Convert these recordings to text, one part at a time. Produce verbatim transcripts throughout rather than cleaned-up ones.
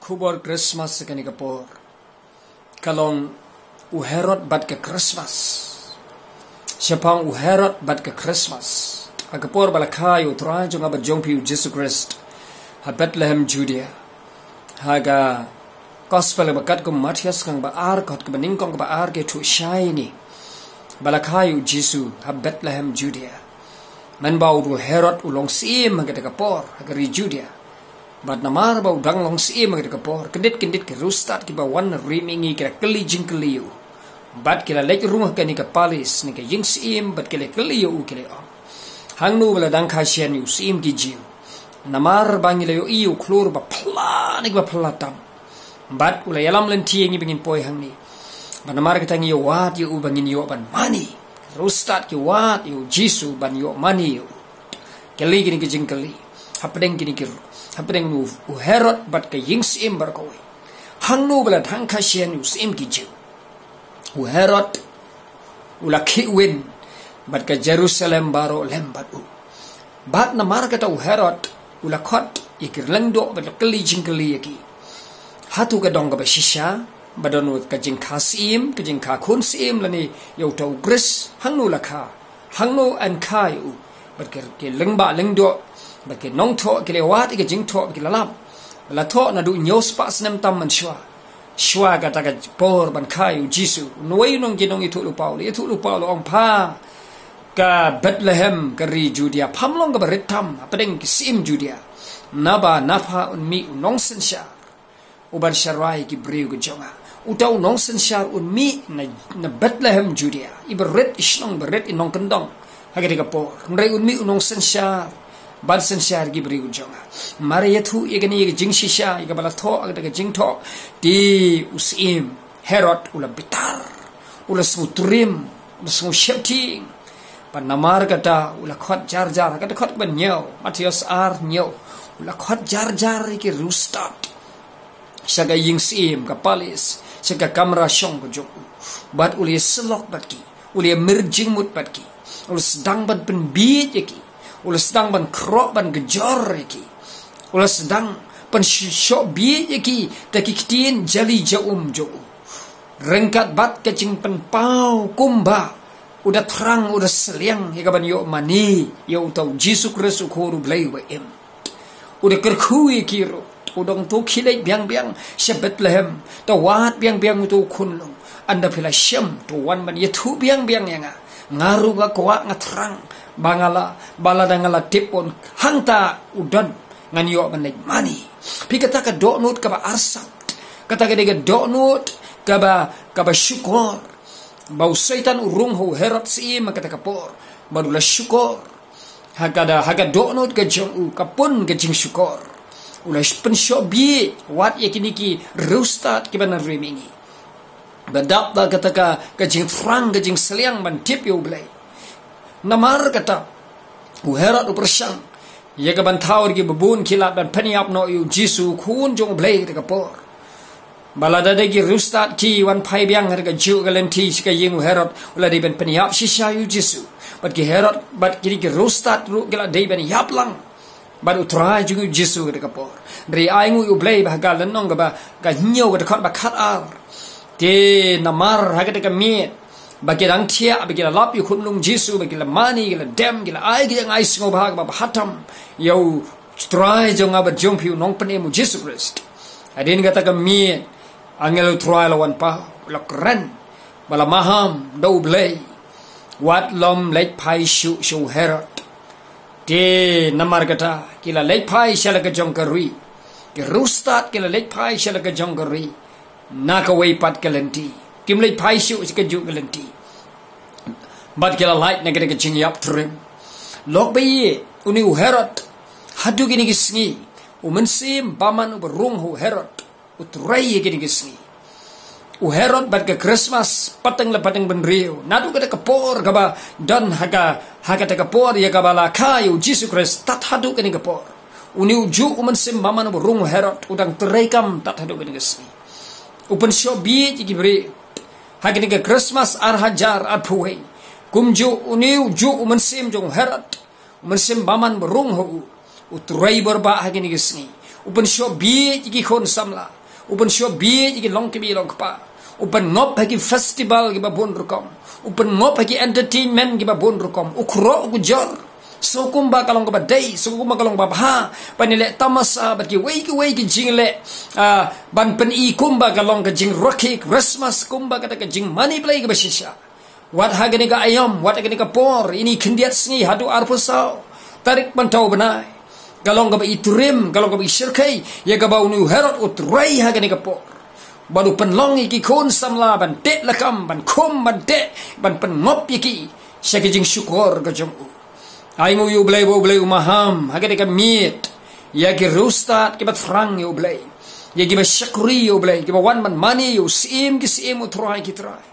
Khubor Christmas kane ka por ka long u Herod bad ka Christmas. Shaphang u Herod bad ka Christmas. Ha ka por ba la kha ïa u Trai jong nga bad jong phi u Jisu Khrist ha Bethlehem Judea, ha ka Gospel ba katkum u Mathaios kaba ar, kot kaba nyngkong kaba ar, ka ïathuh shai ïa ngi ba la kha ïa u Jisu ha Bethlehem Judea. Mynba u Herod u long syiem ha kata ka por ha ka ri Judea. Bad namar ba u dang long syiem ha kata ka por, kyndit kyndit ki riewstad kiba wan na ri mihngi ki la kylli jingkylli ïa u. Bad ki la leit rung ha kane ka palis, ne ka ïing syiem, bad ki la kylli ïa u, ki la ong, hangno ba la dang kha shen ïa u syiem ki Jiw? Namar ba ngi la ïohi ïa u khlur ba phylla ne ba phylla tam. Bad u la ïalam lynti ïa ngi ba ngin poi hangne. Bad namar kata ngi ïa wad ïa u ba ngin ïoh ban mane. Riewstad ki wad ïa u Jisu ban ïoh mane ïa u. Kylli kine ki jingkylli hapdeng kine ki, hapdeng u, u Herod bad ka ïing syiem baroh kawei. Hangno ba la dang kha shen ïa u syiem ki Jiw? U Herod u la khih win, bad ka Jerusalem baroh lem bad u. Bad namar kata u Herod u la khot ïa ki lyngdoh bad la kylli jingkylli ïa ki. Hato ka dong kaba shisha ba don ka jingkha syiem, ka jingkha khun syiem lane ïa uta u Khrist? Hangno la kha? Hangno yn kha ïa u? Bad ki, ki lyngba lyngdoh bad ki nongthoh ki la wad ïa ka jingthoh bad ki la lap. Ba la thoh naduh hynñiew spah snem tam mynshuwa, shuwa kata ka por ban kha ïa u Jisu. Uwei u nong ki nongïathuhlypa u la ïathuhlypa u la ong, pha ka Bethlehem ka ri Judea, pham long kaba rit tam hapdeng ki syiem Judea. Naba na pha un mih u nongsynshar uban sharai ki briew ki jong nga. Uta u nongsynshar un mih na, na Bethlehem Judea, iba rit, i shnong ba rit, i nongkyndong ha kata ka por. Hynrei un mih u nongsynshar ban synshar ki briew ki jong nga. Mar ïathuh ïa kane ka jingshisha ïa kaba la thoh ha kata ka jingthoh, te u syiem Herod u la bitar, u la sngewtriem, u la sngewsheptieng. Bad namar kata u la khot jar jar, ha kata ka kot kaba hynñiew, Mathaios ar hynñiew, u la khot jar jar ïa ki riewstad sha ka ïing syiem, ka palis, sha ka kamra shong ka jong u. Bad u la ïasyllok bad ki, u la ïamir jingmut bad ki, u la sdang ban pynbieit ïa ki, u la sdang ban khroh ban kjor ïa ki, u la sdang ban sh-, shoh bieit ïa ki da ki ktien jali jaum jong u, ryngkat bad ka jingpynpaw kumba u da thrang, u da sliang ïa kaban ïoh mane ïa uta u Jisu Khrist, u Khun u Blei uba im. U da kyrkhu ïa ki ruh, u da ong, to khie leit biang biang sha Bethlehem, to wad biang biang uta u khunlung. Ynda phi la shem, to wan ban ïathuh biang biang ïa nga. Nga ruh nga kwah, nga thrang ba nga la, ba lada nga la tip un hangta u don, ngan ïoh ban leit mane. Phi, kata ka dohnud kaba arsap, kata ka dei ka dohnud kaba, kaba shukor, ba u Soitan u rung ha u Herod syiem ha kata ka por, bad u la shukor. Ha ka da, ha ka dohnud ka jong u ka pun ka jingshukor. U la pynshoh bieit wat ïa kine ki riewstad kiba na ri mihngi, ba dap da kata ka, ka jingthrang, ka jingsliang ban tip ïa u Blei. Namar kata u Herod u pyrshang ïa kaban thaw ïa kiba bun ki lad ban pynïap noh ïa u Jisu, u Khun jong u Blei, ha kata ka por. Ba lada dei ki riewstad ki wan phai biang ha kajuh ka lynti sha ka ïing u Herod, u la dei ban pynïap shisha ïa u Jisu. Bad ki Herod, bad kine ki riewstad ruh ki la dei ban ïap lang bad u Trai jong ngi u Jisu ha kata ka por. Hynrei ai nguh ïa u Blei ba ha ka lynnong kaba, ka hynñiew, ka dkhot ba khatar, te namar ha kata ka miet ba ki dang thiah, ba ki la lap ïa u khunlung Jisu, ba ki la mane, ki la dem, ki la ai ka jingaiei sngewbha kaba bha tam ïa u Trai jong nga bad jong phi, u Nongpynim, u Jisu Khrist. Hadien kata ka miet, angel u Trai la wan paw, la kren, ba la maham da u Blei, wat leit phai shuh sha u Herod. Te namar kata ki la leit phai sha la ka jong ka ri. Ki riewstad ki la leit phai sha la ka jong ka ri na kawei pat ka lynti. Kim leit phai shuh sha kajuh ka lynti. Bad ki la lait na kata ka jingïap triem. Lok ba ïeit, une u Herod, haduh kine ki sngi, u mynsiem bymman uba rung ha u Herod u trei ïa kine ki sngi. U Herod bad ka Christmas pateng la pateng bynriew. Naduh kata ka por kaba don ha ka, ha kata ka por ïa kaba la kha ïa u Jisu Khrist tad haduh kane ka por, une u juh u mynsiem bymman uba rung u Herod u dang treikam tad haduh kane ka sngi. U pynshoh bieit ïa ki briew ha kane ka Christmas ar hajar arphew wei. Kumjuh une u juh u mynsiem jong u Herod, u mynsiem bymman ba rung ha u, u trei bor ba ha kine ki sngi. U pynshoh bieit ïa ki khun samla. U pynshoh bieit ïa ki longkmie longkpa. U pynngop ha ki festival kiba bun rukom. U pynngop ha ki entertainment kiba bun rukom. U khroh u kujor. Sngewbha kumba ka long kaba dei, sngewbha kumba ka long kaba bha. Ban ïaleh tamasa bad kiwei kiwei ki jingleh. Ah, ban pyni kumba ka long ka jingrakhe Christmas kumba kata ka jingmane Blei kaba shisha. Wat ha kane ka aïom, wat ha kane ka por, ine i khyndiat sngi haduh arphew saw tarik mynta u bnai. Ka long kaba i turim, ka long kaba i shyrkhei ïa kaba une u Herod u trei ha kane ka por. Bad u pynlong ïa ki khun samla ban teh lakam, ban khum, ban teh, ban pynngop ïa ki sha ka jingshukor ka jong u. Ai nguh ïa u Blei ba u Blei u maham ha kane ka miet ïa ki riewstad kiba thrang ïa u Blei, ïa kiba shakri ïa u Blei, kiba wan ban mane ïa u Syiem ki syiem, u Trai ki trai.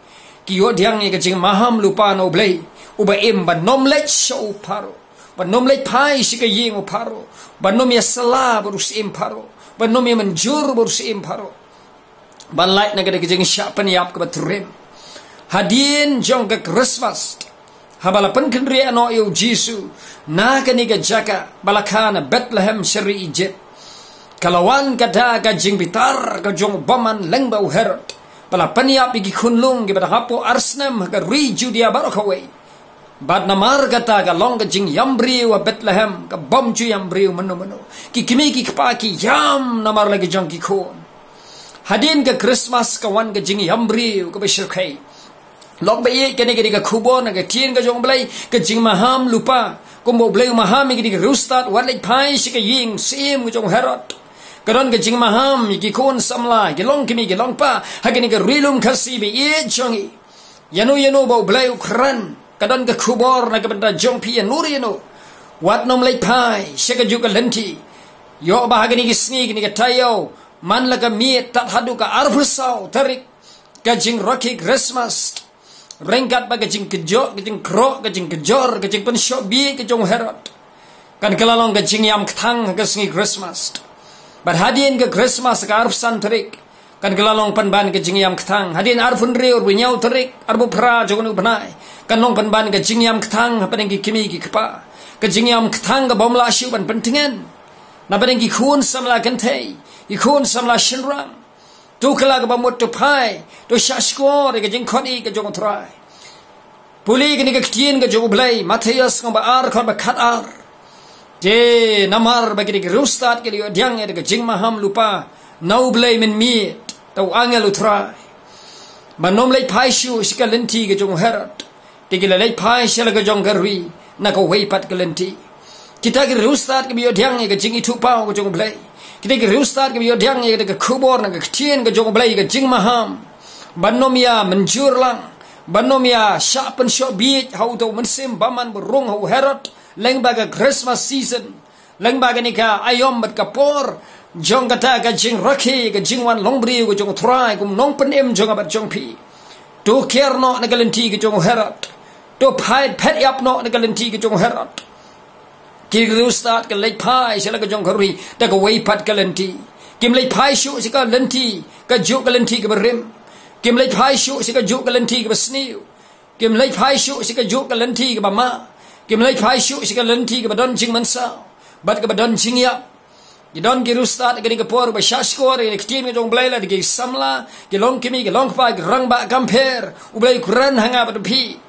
Ki ïoh pdiang ïa ka jingmaham lypa na u Blei uba im, ban ym leit sha u Pharaoh, ban ym leit phai sha ka ïing u Pharaoh, ban ym ïasylla bad u Syiem Pharaoh, ban ym ïamynjur bad u Syiem Pharaoh. Ban lait na kata ka jingshah pynïap kaba turim. Hadien jong ka Christmas, haba la pynkynriah noh ïa u Jisu na kane ka jaka ba la kha na Bethlehem sha ri Ijipt, ka la wan kata ka jingbitar ka jong u bymman lyngba u Herod, ba la pynïap ïa ki khunlung kiba dang hapoh ar snem ha ka ri Judia baroh kawei. Bad namar kata ka long ka jingïambriew ha Bethlehem, ka bym ju ïambriew mynno mynno. Ki kmie ki kpa ki ïam namar la ki jong ki khun. Hadien ka Christmas ka wan ka jingïambriew kaba shyrkhei. Lok ba ïeit, kane ka dei ka khubor na ka ktien ka jong u Blei, ka jingmaham lypa. Kumba u Blei u maham ïa kine ki riewstad, wat leit phai sha ka ïing syiem ka jong u Herod. Ka don ka jingmaham ïa ki khun samla, ki longkmie ki longkpa ha kane ka ri lum Khasi ba ïeit jong ngi. Ïano ïano ba u Blei u kren, ka don ka khubor na ka bynta jong phi, ïano ïano. Wat nym leit phai sha kajuh ka lynti. Ïoh ba ha kine ki sngi, kine ki taïew, man la ka miet tad haduh ka arphew saw tarik, ka jingrakhe Christmas, ryngkat bad ka jingkjok, ka jingkhroh, ka jingkjor, ka jingpynshoh bieit ka jong u Herod, kan kylla long ka jingïam kthang ha ka sngi Christmas. Bad hadien ka Christmas ka arphew san tarik, kan kylla long pynban ka jingïam kthang. Hadien arphew hynriew, arphew hynñiew tarik, arphew phra jong une u bnai, kan long pynban ka jingïam kthang hapdeng ki kmie ki kpa. Ka jingïam kthang ka bym lah shuh ban pyntngen. Na pdeng ki khun samla kynthei, ki khun samla shynrang. To kylla kaba mut, to phai, to shahshkor ïa ka jingkhot ïa ka jong u Trai. Pule kane ka ktien ka jong u Blei, Mathaios lyngba ar, dkhot ba khatar. Te namar ba kine ki riewstad ki la ïoh pdiang ïa ka jingmaham lypa na u Blei mynmiet, da u angel u Trai, ba nym leit phai shuh sha ka lynti ka jong u Herod. Te ki la leit phai sha la ka jong ka ri na kawei pat ka lynti. Kita ki riewstad kiba ïoh pdiang ïa ka jingithuhpaw ka jong u Blei, kita ki riewstad kiba ïoh pdiang ïa ka khubor na ka ktien ka jong u Blei, ka jingmaham, ban nym ïamynjur lang, ban nym ïashah pynshoh bieit ha uta u mynsiem bymman ba rung ha u Herod, lyngba ka Christmas season, lyngba kane ka aïom bad ka por jong kata ka jingrakhe, ka jingwan longbriew ka jong u Trai kum u nongpynim jong nga bad jong phi. To kiar noh na ka lynti ka jong u Herod. To phai phet ïap noh na ka lynti ka jong u Herod. Ki riewstad ki leit phai sha la ka jong ka ri da kawei pat ka lynti. Kim leit phai shuh sha ka lynti, kajuh ka lynti kaba rim. Kim leit phai shuh sha kajuh ka lynti kaba sniew. Kim leit phai shuh sha kajuh ka lynti kaba ma. Kim leit phai shuh sha ka lynti kaba don jingmynsaw bad kaba don jingïap. Ki don ki riewstad ha kane ka por ba shahshkor ïa ka ktien ka jong u Blei, lada ki samla, ki longkmie, ki longkpa, ki rangbah kam pher, u Blei u kren ha nga bad phi.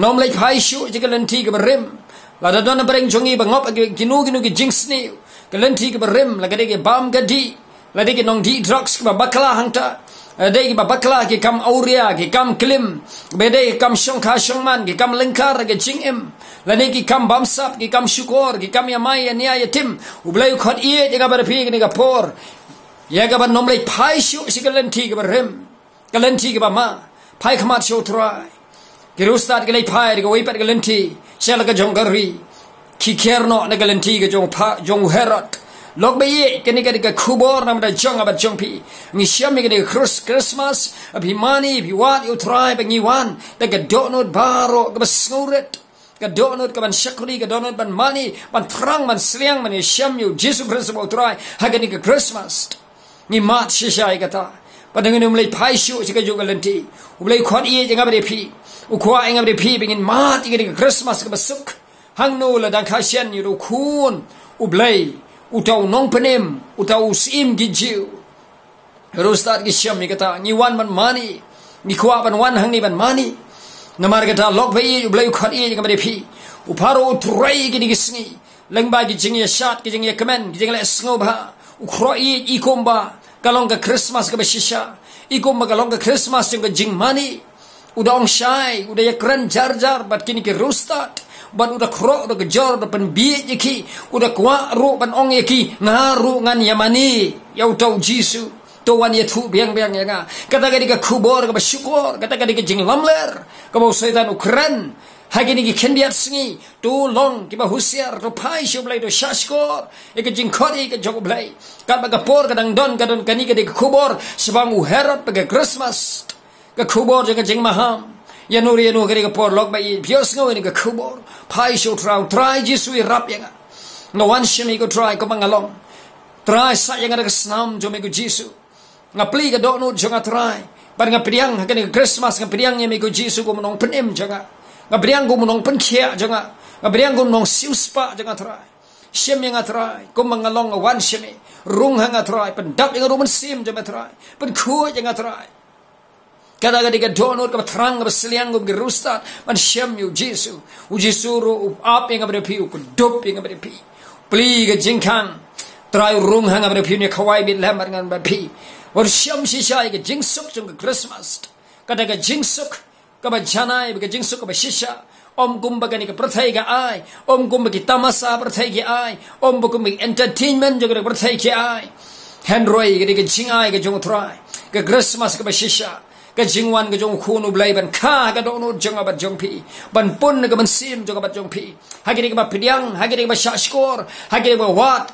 Nym leit phai shuh sha ka lynti kaba rim. Lada don na pdeng jong ngi ba ngop ha kino kino ki jingsniew, ka lynti kaba rim, la ka dei ki bam ka dih, la dei ki nongdih drugs kiba bakla hangta, la dei kiba bakla ki kam awria, ki kam klim, ba dei ki kam shongkha shongman, ki kam lyngkar ka jingim, la dei ki kam bamsap, ki kam shukor, ki kam ïamai ïania ïatim. U Blei u khot ïeit ïa nga bad phi kane ka por, ïa kaba nym leit phai shuh sha ka lynti kaba rim, ka lynti kaba ma. Phai khmat sha u Trai. Ki riewstad ki leit phai da kawei pat ka lynti sha la ka jong ka ri. Ki kiar noh na ka lynti ka jong u pha, jong u Herod. Lok ba ïeit, kane ka dei ka khubor na ka bynta jong nga bad jong phi. Ngi shem ïa kane ka Chris-, Christmas, phi mane, phi wad ïa u Trai ba ngi wan da ka dohnud baroh kaba sngewrit, ka dohnud ka ban shakri, ka dohnud ban mane, ban thrang, ban sliang, ban ïashem ïa u Jisu Khrist ba u Trai ha kane ka Christmas. Ngi mad shisha ïa kata. Ba dang ngim leit phai shuh sha kajuh ka lynti. U Blei u khot ïeit ïa nga bad ïa phi. U kwah ïa nga bad ïa phi ba ngin mad ïa kane ka Christmas kaba suk. Hangno la dang kha shen ïa u Khun u Blei, Uta u nongpynim, uta u syiem ki Jiw. Riewstad ki shem ïa kata, ngi wan ban mane, ngi kwah ban wan hangne ban mane. Namar kata lok ba ïeit, U Blei u khot ïeit ïa nga bad ïa phi. U Pharao u trei kine ki sngi lyngba ki jingïashad, ki jingïakmen, ki jingleh sngewbha. U khroh ïeit, i kumba ka long ka Khristmas kaba shisha, i kumba ka long ka Khristmas jong ka jingmane. U da ong shai, u da ïakren jar jar bad kine ki riewstad, bad u da khroh, u da kjor, u da pynbieit ïa ki, u da kwah ruh ban ong ïa ki, nga ruh ngan ïamane ïa uta u Jisu. To wan ïathuh biang biang ïa nga. Kata ka dei ka khubor kaba shukor, kata ka dei ka jinglamler kaba u Soitan u kren ha kine ki khyndiat sngi. To long kiba husiar, to phai sha U Blei, to shahshkor ïa ka jingkhot ïa ka jong U Blei. Katba ka por ka dang don, ka don kane ka dei ka khubor shaphang u Herod bad ka Khristmas. Ka khubor jong ka jingmaham. Ïano ïano ka dei ka por lok ba ïeit, phi ïohsngew ïa ka khubor. Phai sha U Trai, U Trai Jisu ïarap ïa nga. Nga wan shim ïa ko Trai kumba nga long. Trai, sah ïa nga da ka snam jong me ko Jisu. Nga plie ka dohnud jong nga Trai. Bad nga pdiang ha kane ka Khristmas, nga pdiang ïa me ko Jisu kum u nongpynim jong nga. Nga pdiang kum u nongpynkhiah jong nga. Nga pdiang kum u nongsiewspah jong nga Trai. Shim ïa nga Trai, kumba nga long, nga wan shim me. Rung ha nga Trai, pyndap ïa nga ruh mynsiem jong me Trai. Pynkhuid ïa nga Trai. Kata ka dei ka dohnud kaba thrang, kaba sliang kum ki riewstad ban shem ïa u Jisu. U Jisu ruh u ap ïa nga bad ïa phi, u kdup ïa nga bad ïa phi. Plie ka jingkhang. Trai, u rung ha nga bad ïa phi, un ïakhawai beit lem bad nga bad phi. Bad shem shisha ïa ka jingsuk jong ka Khristmas. Kata ka jingsuk kaba janai, ka jingsuk kaba shisha. Ym kumba kane ka pyrthei ka ai, ym kumba ki tamasa pyrthei ki ai, ym ba kumba ki entertainment jong ka pyrthei ki ai. Hynrei ka dei ka jingai ka jong U Trai, ka Khristmas kaba shisha, ka jingwan ka jong U Khun U Blei ban kha ka dohnud jong nga bad jong phi, ban pun ka mynsiem jong nga bad jong phi. Ha kine kiba pdiang, ha kine kiba shahshkor, ha kine kiba wad,